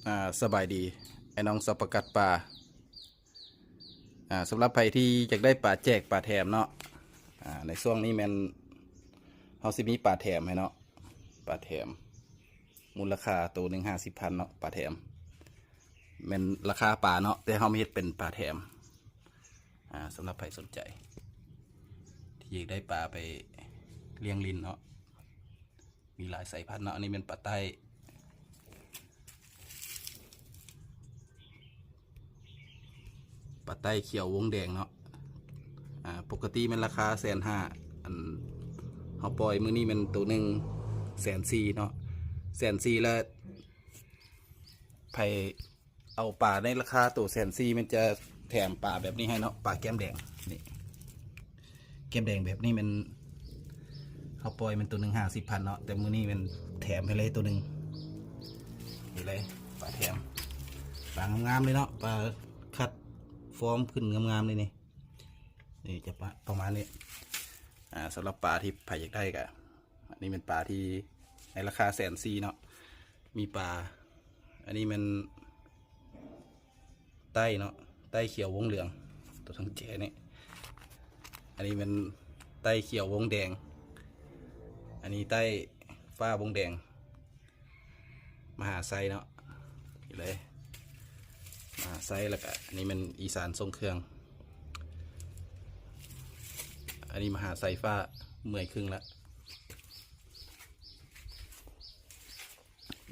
ອ່າ ສະບາຍດີ ໄອ້ນ້ອງຊາວປະກັດປາ. ອ່າ ສຳລັບໃຜທີ່ຢາກໄດ້ປາແຈກປາແຖມເນາະ, ອ່າ ໃນຊ່ວງນີ້ແມ່ນເຮົາຊິມີປາແຖມໃຫ້ເນາະ, ປາແຖມ ມູນລະຄ່າໂຕໜຶ່ງຫ້າສິບພັນເນາະ, ປາແຖມ ແມ່ນລາຄາປາເນາະ ແຕ່ເຮົາມາເຮັດເປັນປາແຖມ. ອ່າ ສຳລັບໃຜສົນໃຈທີ່ຢາກໄດ້ປາໄປລ້ຽງຫຼິ້ນເນາະ, ມີຫຼາຍສາຍພັນເນາະ. ອັນນີ້ແມ່ນປາໃຕ້ ປາໃຕ້ຂຽວວົງແດງເນາະ. ອ່າ ປົກກະຕິແມ່ນລາຄາແສນຫ້າ, ອັນເຮົາປ່ອຍມື້ນີ້ແມ່ນໂຕໜຶ່ງແສນສີ່ເນາະ, ແສນສີ່ ແລະ ໃຜ ເອົາປາໃນລາຄາໂຕແສນສີ່ ມັນຈະແຖມປາແບບນີ້ໃຫ້ເນາະ, ປາແກ້ມແດງນີ້, ແກ້ມແດງແບບນີ້ແມ່ນເຮົາປ່ອຍແມ່ນໂຕໜຶ່ງຫ້າສິບພັນເນາະ, ແຕ່ມື້ນີ້ແມ່ນແຖມໃຫ້ເລີຍໂຕໜຶ່ງ. ນີ້ເລີຍ ປາແຖມ ປາງາມໆເລີຍເນາະ, ປາຄັດຟອມຂຶ້ນງາມໆເລີຍນີ້. ນີ້ຈະປະ ປະມານນີ້. ອ່າ ສຳລັບປາທີ່ໃຜຢາກໄດ້ກະ ອັນນີ້ແມ່ນປາທີ່ໃນລາຄາແສນສີ່ເນາະ, ມີປາ ອັນນີ້ແມ່ນໃຕ້ເນາະ, ໃຕ້ຂຽວວົງເຫຼືອງ ໂຕທັງແຈນີ້. ອັນນີ້ແມ່ນໃຕ້ຂຽວວົງແດງ, ອັນນີ້ໃຕ້ຟ້າວົງແດງ ມະຫາໄຊເນາະ, ນີ້ເລີຍ ມະຫາໄຊ. ແລ້ວກະອັນນີ້ແມ່ນອີສານຊົງເຄື່ອງ, ອັນນີ້ມະຫາໄຊຟ້າ ເມື່ອຍຄຶ່ງລະ.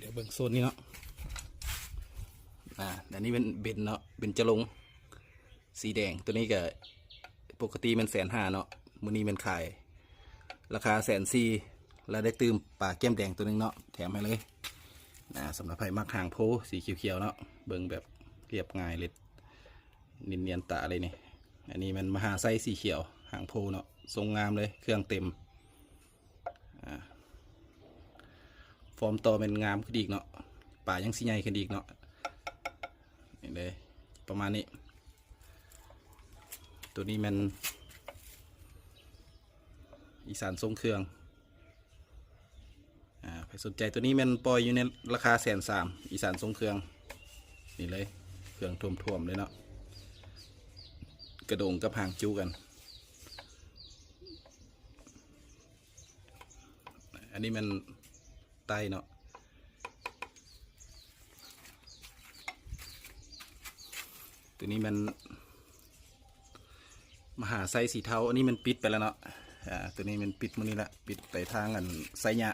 ດຽວເບິ່ງໂຊນນີ້ເນາະ. ອ່າ ອັນນີ້ເປັນເບັນເນາະ, ເບັນຈະລົງສີແດງ. ໂຕນີ້ກະປົກກະຕິແມ່ນແສນຫ້າເນາະ, ມື້ນີ້ແມ່ນຂາຍລາຄາແສນສີ່ ແລ້ວໄດ້ຕື່ມປາແກ້ມແດງໂຕໜຶ່ງເນາະ ແຖມໃຫ້ເລີຍ. ອ່າ ສຳລັບໃຜມັກຫາງໂພສີຂຽວໆເນາະ, ເບິ່ງແບບລຽບງ່າຍເລີຍ ນຽນໆຕາເລີຍນີ້. ອັນນີ້ແມ່ນມະຫາໄຊສີຂຽວ ຫາງໂພເນາະ, ຊົງງາມເລີຍ ເຄື່ອງເຕັມ. ອ່າ ຟອມຕໍ່ແມ່ນງາມຂຶ້ນອີກເນາະ, ປາຍັງຊິໃຫຍ່ຂຶ້ນອີກເນາະ. ນີ້ເລີຍ ປະມານນີ້. ໂຕນີ້ແມ່ນອີສານຊົງເຄື່ອງ. ອ່າ ໃຜສົນໃຈໂຕນີ້ແມ່ນປ່ອຍຢູ່ໃນລາຄາແສນສາມ ອີສານຊົງເຄື່ອງ. ນີ້ເລີຍ ເຄື່ອງຖ້ວມໆເລີຍເນາະ, ກະດົງກັບຫາງຈຸກັນ. ອັນນີ້ແມ່ນໃຕ້ເນາະ, ໂຕນີ້ແມ່ນ ມະຫາໄຊສີເທົາ. ອັນນີ້ແມ່ນປິດໄປແລ້ວເນາະ, ອ່າ ໂຕນີ້ແມ່ນປິດມື້ນີ້ລະ, ປິດໄປທາງອັນໄຊຍະ.